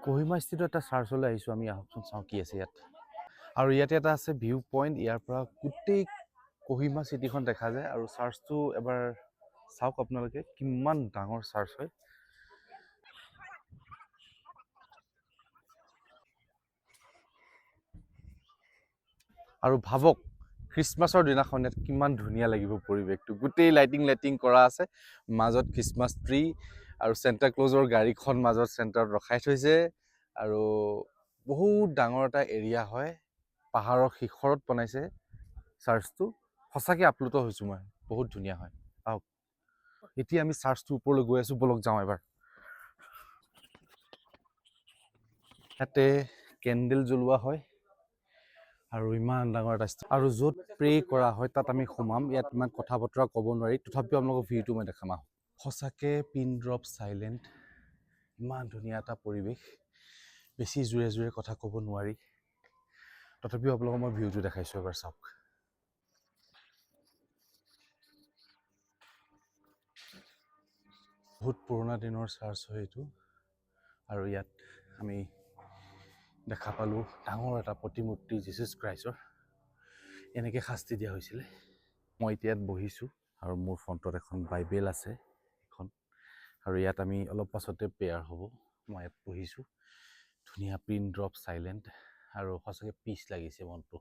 কহিমা স্থিত এটা চাৰ্চলৈ আহিছোঁ আমি। আহকচোন, চাওঁ কি আছে ইয়াত। আৰু ইয়াতে এটা আছে ভিউ পইণ্ট। ইয়াৰ পৰা গোটেই কহিমা চিটিখন দেখা যায়। আৰু চাৰ্চটো এবাৰ চাওক আপোনালোকে, কিমান ডাঙৰ চাৰ্চ হয়। আৰু ভাবক, খ্ৰীষ্টমাছৰ দিনাখন ইয়াত কিমান ধুনীয়া লাগিব পৰিৱেশটো। গোটেই লাইটিং লাইটিং কৰা আছে, মাজত খ্ৰীষ্টমাছ ট্ৰী আৰু চেণ্টা ক্লজৰ গাড়ীখন মাজত চেণ্টাৰত ৰখাই থৈছে। আৰু বহুত ডাঙৰ এটা এৰিয়া হয়, পাহাৰৰ শিখৰত বনাইছে চাৰ্চটো। সঁচাকৈ আপ্লুত হৈছোঁ মই, বহুত ধুনীয়া হয়। আহক, এতিয়া আমি চাৰ্চটোৰ ওপৰলৈ গৈ আছোঁ। ব'লক, যাওঁ এবাৰ। ইয়াতে কেণ্ডেল জ্বলোৱা হয় আৰু ইমান ডাঙৰ এটা আৰু য'ত প্ৰে কৰা হয় তাত আমি সোমাম। ইয়াত ইমান কথা বতৰা ক'ব নোৱাৰি, তথাপিও আপোনালোকক ভিউটো মই দেখাম। আহক। সঁচাকৈ পিন ড্ৰপ চাইলেণ্ট, ইমান ধুনীয়া এটা পৰিৱেশ। বেছি জোৰে জোৰে কথা ক'ব নোৱাৰি, তথাপিও আপোনালোকক মই ভিউটো দেখাইছোঁ, এবাৰ চাওক। বহুত পুৰণা দিনৰ চাৰ্চ হয় এইটো। আৰু ইয়াত আমি দেখা পালোঁ ডাঙৰ এটা প্ৰতিমূৰ্তি যীচুছ খ্ৰাইষ্টৰ। এনেকৈ শাস্তি দিয়া হৈছিলে। মই এতিয়া ইয়াত বহিছোঁ আৰু মোৰ ফ্ৰণ্টত এখন বাইবেল আছে এখন। আৰু ইয়াত আমি অলপ পাছতে প্ৰেয়াৰ হ'ব। মই ইয়াত বহিছোঁ, ধুনীয়া পিন ড্ৰপ চাইলেণ্ট আৰু সঁচাকৈ পিচ লাগিছে মনটো।